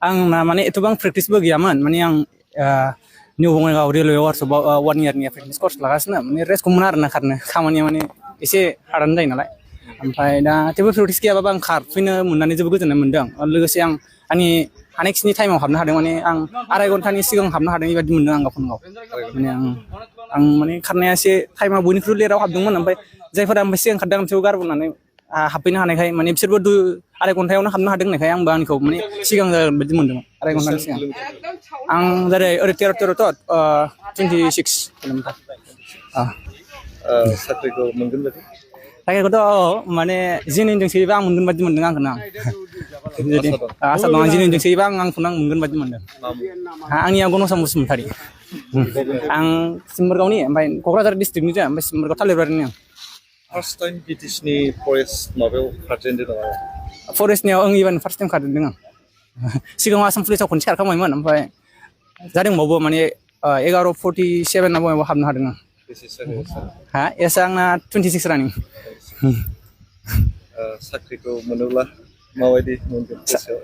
आंना माने एथबां प्रेक्टिसबो गैयामोन माने आं निउ बङाइगाव रेलवे वार्कशपआव 1 इयारनि प्रेक्टिस कर्स लागासिनो माने रेस्टखौ मोना आरोना खारनो खामानिया माने एसे हार्डानो जायो नालाय ओमफ्राय दा थेवबो प्रेक्टिस गैयाबाबो आं खारफैनो मोननानै जोबोद गोजोननाय मोन्दों लोगोसे आं आंनि हानायखिनि टाइमाव हाबनो हादों माने आं आराय घन्टानि सिगां हाबनो हादों बेबायदि मोन्दों आं गावखौनो गाव माने आं माने खारनाया एसे टाइमा बयनिख्रुइ लेटाव हाबदोंमोन ओमफ्राय जायफोरा ओमफ्राय सिगां खारदों बिसोरखौ गारबोनानै हाबफैनो हानायखाय माने बिसोरबो आराय घन्टायावनो हाबनो हादों होननायखाय आंबो आंनिखौ माने सिगां जागोन बायदि मोन्दोंमोन आराय घन्टानि सिगां आं जेरै ओरै 26 किल'मिटार साख्रिखौ मोनगोन बायदि साख्रिखौथ' माने जिनिजों सोयोबा आं मोनगोन बायदि मोन्दों आंखौनो जुदि आसा दं जिनिजों सोयोबा आंखौनो आं मोनगोन बायदि मोन्दों आंनिया गनसा बसुमतारी आं सिम्बोरगावनि ओमफ्राय क'क्राझार डिस्ट्रिक्टनि जा ओमफ्राय सिम्बोरगाव थालिरबारिनि फार्स्ट टाइम बिटिसिनि फरेस्ट माबायाव खारजेनदों नामा फरेस्टनियाव आं इबार फार्स्ट टाइम खारजेनदों आं सिगाङाव आसाम पुलिसाव खनसे खारखांबायमोन ओमफ्राय जादोंबावबो माने 11:47 ना बबाव हाबनो हादों आं हा एस आंना 26 रानिं साख्रिखौ मोनोब्ला माबायदि मोनगोन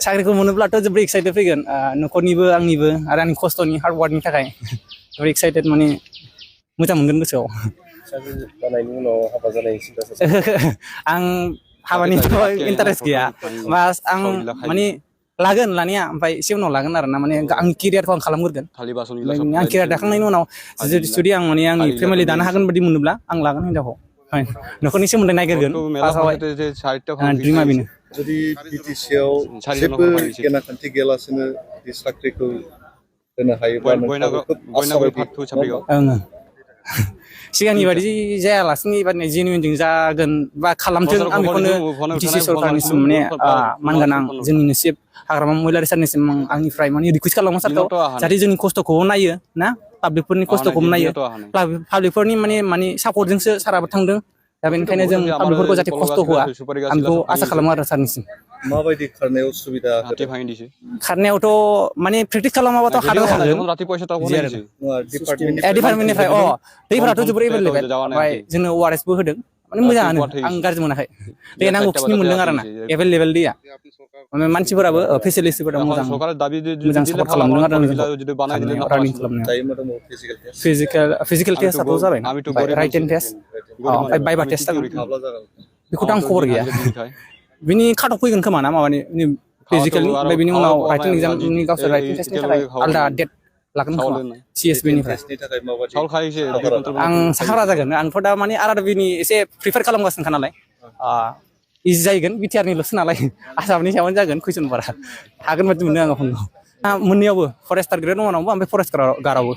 साख्रिखौ मोनोब्लाथ' जोबोद एक्साइटेड फैगोन न'खरनिबो आंनिबो आरो आंनि खस्थ'नि हार्ड वार्कनि थाखाय जोबोद एक्साइटेड माने मोजां मोनगोन गोसोआव साख्रि जानायनि उनाव हाबा जानायनि सिन्था आं हाबानिथ' इन्टारेस्ट गैया बास आं माने लागोन लानाया ओमफ्राय एसे उनाव लागोन आरो ना माने आंनि केरियारखौ आं खालामग्रोगोन आं केरियार दाखांनायनि उनाव जुदि आं माने आंनि फेमिलि दानो हागोन बायदि मोनोब्ला आं लागोन हिनजावखौ न'खरनि सोमोन्दै नायग्रोगोन फार्स्टआवहाय ड्रिमा बेनो जुदि बिटिसिआव जेबो गेनाखान्थि गैयालासेनो साख्रिखौ होनो हायोब्ला सिगांनि बायदि जायालासिनो एबारनि जेनुइनजों जागोन बा खालामथों आं बेखौनो बिटिसि सरकारनिसिम माने मानगोन आं जोंनिनो चिफ हाग्रामा महिलारि सारनिसिम आंनिफ्राय माने रिकुवेस्ट खालामो सारखौ जाहाथे जोंनि खस्थ'खौबो नायो ना पाब्लिकफोरनि खस्थ'खौबो नायो पाब्लिकफोरनि माने सापर्टजोंसो साराबो थांदों दा बेनिखायनो जों पाब्लिकफोरखौ जाहाथे खस्थ' होआ आं बेखौ आसा खालामो आरो सारनिसिम माबायदि खारनायाव सुबिदा खारनायावथ' माने प्रेक्टिस खालामाबाथ' हागोन डिपार्टमेन्टनिफ्राय दैफोराथ' जोबोर एभेलेबेल ओमफ्राय जोंनो ORSबो होदों माने मोजाङानो आं गाज्रि मोनाखै दै नांगौखिनि मोनदों आरो ना एभेलेबेल दैया माने मानसिफोराबो फेसिलिटिफोरा मोजां सापर्ट खालामदों आरो रानिं खालामनायाव फिजिकेल टेस्टआथ' जाबाय राइटेन टेस्ट ओमफ्राय बाइबा टेस्ट जागोन बेखौथ' आं खबर गैया बिनि काटअफ फैगोन खोमा ना माबानि फिजिकेलनि ओमफ्राय बिनि उनाव राइटेन एग्जामनि गावसोर राइटेन टेस्टनि थाखाय आलदा डेट लागोन खोमा CSBनिफ्राय आं साखारा जागोन आंथ' दा माने RRBनि एसे प्रिफार खालामगासिनोखा नालाय इजि जाहैगोन बिटिआरनिल'सो नालाय आसामनि सायावनो जागोन कुइसन बारा हागोन बायदि मोनदों आङो मोननैयावबो फरेस्टार ग्रेड 1आवबो ओमफ्राय फरेस्ट गार्डआवबो